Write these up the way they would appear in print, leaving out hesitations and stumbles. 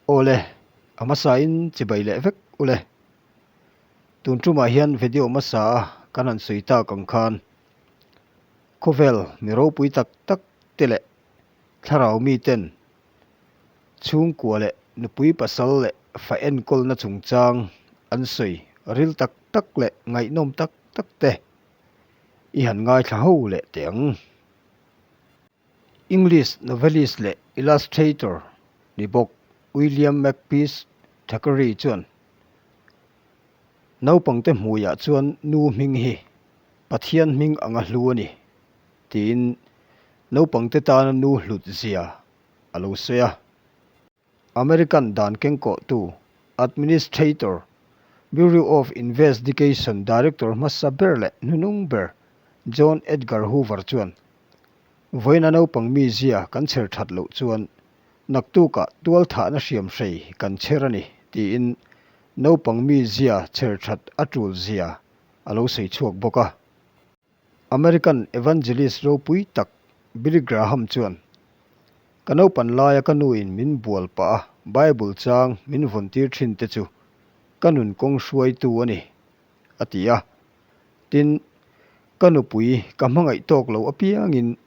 Awle, a hmasain chibai leh vek ule. Tun tumah hian video hmasa a kan han sawi tak ang khan khawvel mi ropui tak tak te leh thlarau miten chhungkua leh nupui pasal leh fa enkawlna chungchang an sawi ril tak tak leh ngaihnawm tak tak te i han ngaithla ho leh teh ang. English novelist leh illustrator ni bawk William Makepeace Thackeray chuan naupangte hmuiah chuan nu hming hi Pathian hming anga hlu a ni tiin naupangte tana nu hlut zia a lo sawi a. American dan kengkawhtu, Administrator, Bureau of Investigation Director hmasa ber leh hnunung ber John Edgar Hoover chuan, Vawiina naupang mizia kan chher that loh chuan naktukah tualthahna hriamhrei kan chher a ni, tiin naupang mizia chher that a tul zia a lo sawi chhuak bawk a. American evangelist ropui tak Billy Graham chuan, Ka naupan laia ka nuin min bual pah a Bible chang min vawntir thin te chu ka nun kawng hruaitu a ni, a ti a. Tin, ka nupui ka hmangaih tawk lo apiangin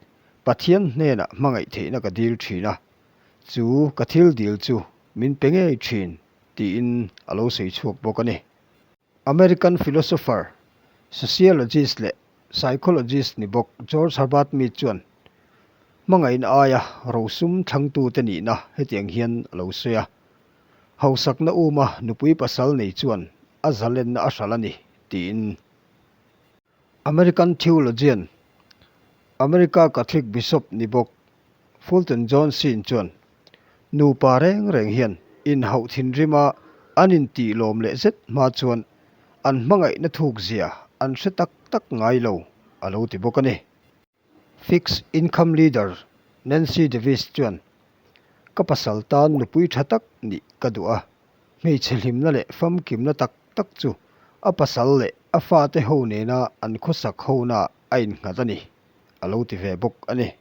Pathian hnenah hmangaih theihna ka dil thin a, chu ka thil dil chu min pe ngei thin, tiin a lo sawi chhuak bawk a ni. American philosopher, sociologist leh psychologist ni bawk George Herbert Mead chuan hmangaihna aia rosum thlangtute nihna hetiang hian a lo sawi a, Hausakna uma nupui pasal nei chuan a zalenna a hralh a ni, tiin. American theologian, America Catholic bishop ni bawk Fulton John Sheen chuan, Nupa reng reng hian inhauh thinrima an intih lawm leh zet hma chuan an hmangaihna thuk zia an hre tak tak ngai lo, a lo ti bawk a ni. Fixed Income Leader Nancy Davis chuan, Ka pasal tan nupui tha tak nih ka duh a, hmeichhe hlimna leh famkimna tak tak chu a pasal leh a fate ho nena an khawsak hona a innghat a ni, a lo ti ve bawk a ni.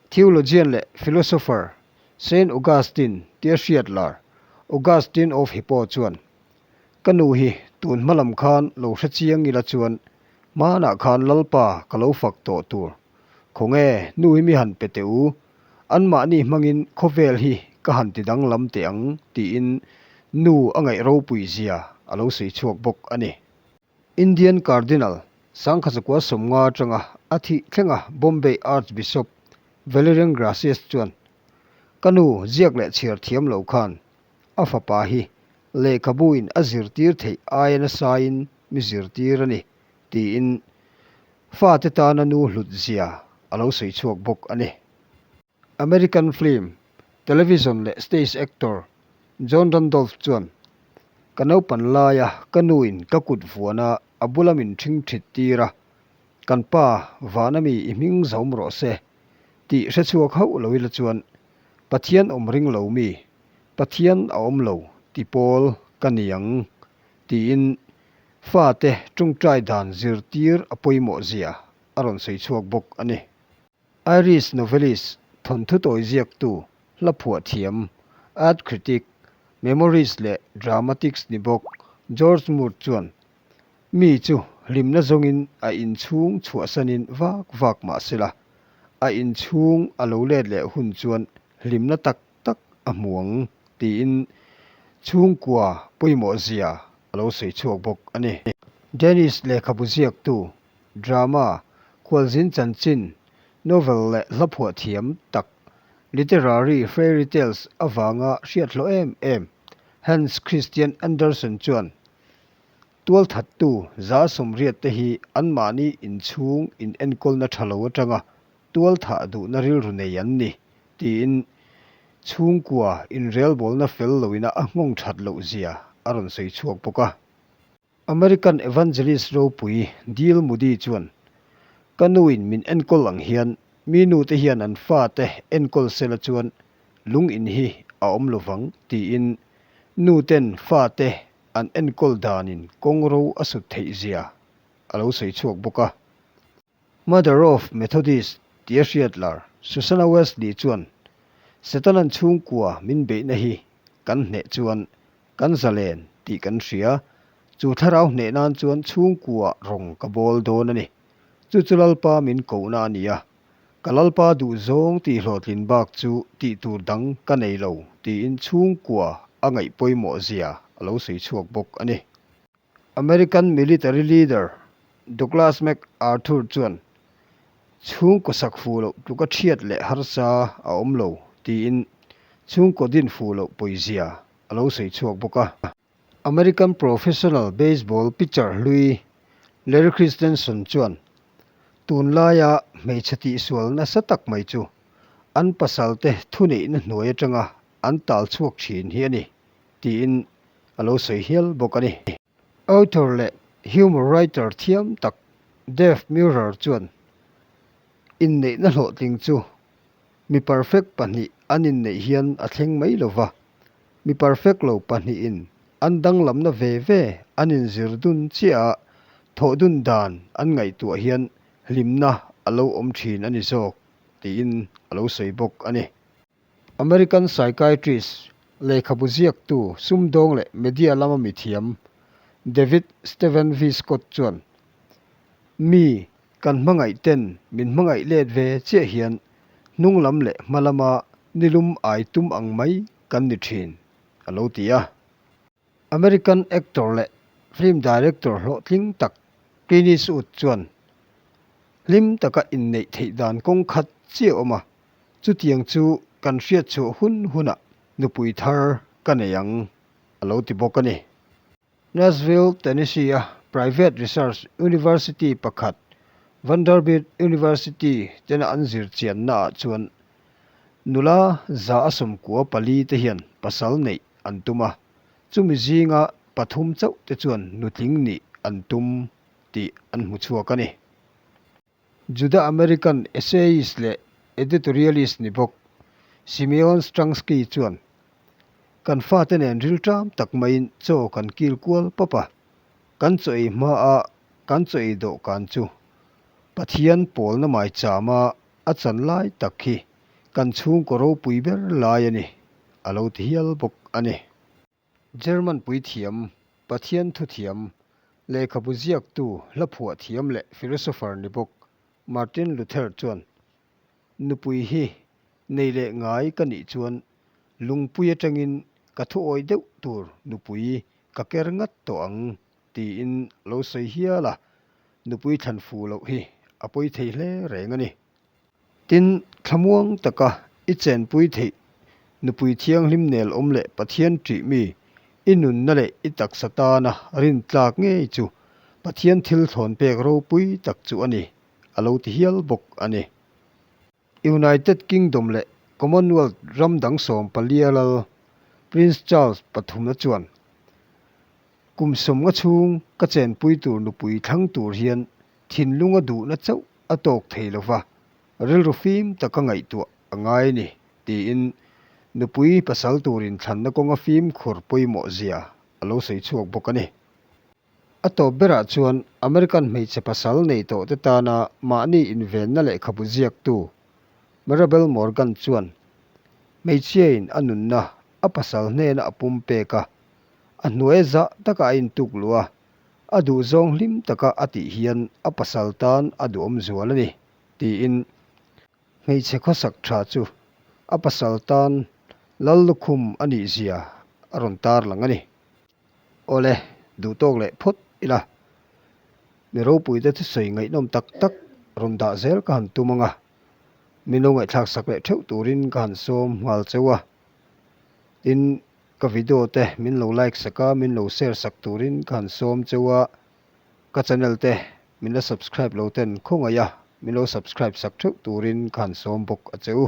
Theologian leh philosopher Saint Augustine tia hriat lar Augustine of Hippo chuan, Ka nu hi tun hma lam khan lo hre chiang ila chuan hmanah khan Lalpa ka lo fak tawh tur. Khawnge nu hi mi han pe teh u, anmahni hmangin khawvel hi ka han ti danglam teh ang tiin nu a ngaih ropui zia a lo sawi chhuak bawk a ni. Indian Cardinal Sangkhazakua 50 atanga a thih thlenga Bombay Archbishop Valerian Gracias chuan, Ka nu ziak leh chhiar thiam lo khan a fapa hi lehkhabuin a zirtir theih aia nasain mi zirtir a ni, tiin fate tana nu hlut zia a lo sawi chhuak bawk a ni. American film, television leh stage actor John Randolph chuan, Ka naupan laia ka nuin ka kut vuana a bula min ṭhing ṭhit tir a, kan pa vana mi i hming zaum rawh se tih hre chhuak hauh lo ila chuan Pathian awm ring lo mi, Pathian a awm lo ti pawl ka ni ang tiin fate ṭawngṭai dan zirtir a pawimawh zia a rawn sawi chhuak bawk a ni. Irish novelist, thawnthu tawi ziaktu, hla phuah thiam, art critic, memoirist leh dramatics ni bawk George Moore chuan, Mi chu hlimna zawngin a inchhung chhuahsanin vak vak mah sela, a inchhung a lo let leh hun chuan hlimna tak tak a hmu ang, tiin chhungkua pawimawh zia a lo sawi chhuak bawk a ni. Danish lehkhabu ziaktu Drama, khualzin chanchin, novel leh hla phuah thiam tak, literary fairy tales avanga hriat hlawh em em Hans Christian Andersen chuan tualthattu 180 te hi anmahni inchhung inenkawlna tha lo atanga tualthah duhna rilru nei an ni tiin chhungkua inrelbawlna fel loina a nghawng that loh zia a rawn sawi chhuak bawk a. American evangelist ropui Dil Moody chuan, Ka nuin min enkawl ang hian mi nute hian an fate enkawl sela chuan lung in hi a awm lovang tiin nuten fate an enkawl danin kawngro a sut theih zia a lo sawi chhuak bawk a. Mother of Methodist tia hriat lar Susanna Wesley chuan, Setanan chhungkua min beihna hi. kan hneh chuan kan zalen tih kan hria. Chu thlarau hneh nan chuan chhungkua rawng ka bawl dawn a ni. Chu chu Lalpa min kohna a ni a. Ka Lalpa duhzawng tih hlawhtlin bak chu tih tur dang ka nei lo tiin chhungkua a ngaih pawimawh zia a lo sawi chhuak bawk a ni. American military leader Douglas MacArthur chuan chhungkaw sak fuh loh tluka thiat leh harsa a awm lo tiin chhungkaw din fuh loh pawizia a lo sawi chhuak bawk a. American professional baseball pitcher hlui Larry Christenson chuan tunlaia hmeichhe tihsual nasa tak mai chu an pasalte thuneihna hnuai atanga an tal chhuak thin hi a ni tiin a lo sawi hial bawk a ni. Author leh humor writer thiam tak Dave Meurer chuan inneihna hlawhtling chu Mi perfect pahnih an inneih hian a thleng mai lo va, mi perfect lo pahnihin an danglamna ve ve an inzir dun chiah a, thawh dun dan an ngaihtuah hian hlimna a lo awm thin a ni zawk tiin a lo sawi bawk a ni. American psychiatrist, lehkhabu ziaktu, sumdawng leh media lama mithiam David Steven V. Scott chuan, Mi Kan hmangaih ten min hmangaih let ve chiah hian hnung lam leh hma lama nilum ai tum ang mai kan ni thin, a lo ti a. American actor leh film director hlawhtling tak Clint Eastwood chuan hlim taka inneih theih dan kawng khat chiah awm a, chutiang chu kan hriat chhuah hun hunah nupui thar ka nei ang, a lo ti bawk a ni. Nashville, Tennessee-a private research university pakhat, Vanderbilt University tena an zir chiannaah chuan nula 144 te hian pasal neih an tum a, chumi zinga pathum chauh te chuan nutling nih an tum tih an hmu chhuak a ni. Juda American essayist leh editorialist ni bawk Simeon Stransky chuan, Kan fate nen rilṭam tak maiin chaw kan kil kual pawp a, kan chaw ei hmaa kan chaw ei dawhkan chu Pathian pawlna maichama a chan lai tak hi kan chhungkaw ropui ber lai a ni, a lo ti hial bawk a ni. German puithiam, Pathian thuthiam, lehkhabu ziaktu, hla phuah thiam leh philosopher ni bawk Martin Luther chuan, Nupui hi nei leh ngai ka nih chuan lungpui atangin ka thuawi deuh tur nupui ka ker ngat tawh ang tiin a lo sawi hial a, nupui thlan fu loh hi a pawi thei hle reng a ni. Tin, thlamuang taka i chenpui theih nupui thianghlim nel awm leh Pathian ṭih mi, i nunna leh i taksa tana rintlak ngei chu Pathian thil thlawn pek ropui tak chu a ni, a lo ti hial bawk a ni. United Kingdom leh Commonwealth ram dang 14 lal Prince Charles pathumna chuan, Kum 50 chhung ka chenpui tur nupui thlang tur hian thinlunga duhna chauh a tawk thei lo va, rilru fim taka ngaihtuah a ngai a ni, tiin nupui pasal turin thlanna kawnga fimkhur pawimawh zia a lo sawi chhuak bawk a ni. A tawp berah chuan American hmeichhe pasal nei tawhte tana mahni invenna lehkhabu ziaktu Marabel Morgan chuan hmeichhiain a nunna a pasal hnena a pumpek a, a hnuai zah taka a intuk luh a, A duhzawng hlim taka a tih hian a pasal tan a duhawm zual a ni, tiin hmeichhe khawsak tha chu a pasal tan lal lukhum a nih zia a rawn tarlang a ni. Awle, duhtawk leh phawt ila, mi ropuite thusawi ngaihnawm tak tak rawn dah zel ka han tum ang a, min lo ngaihthlak sak leh theuh turin ka han sawm nghal cheu a, tin, Ka video te min lo like sak a, min lo share sak turin ka han sawm cheu a, ka channel te min la subscribe lo ten khawngaih a, min lo subscribe sak theuh turin ka han sawm bawk a che u.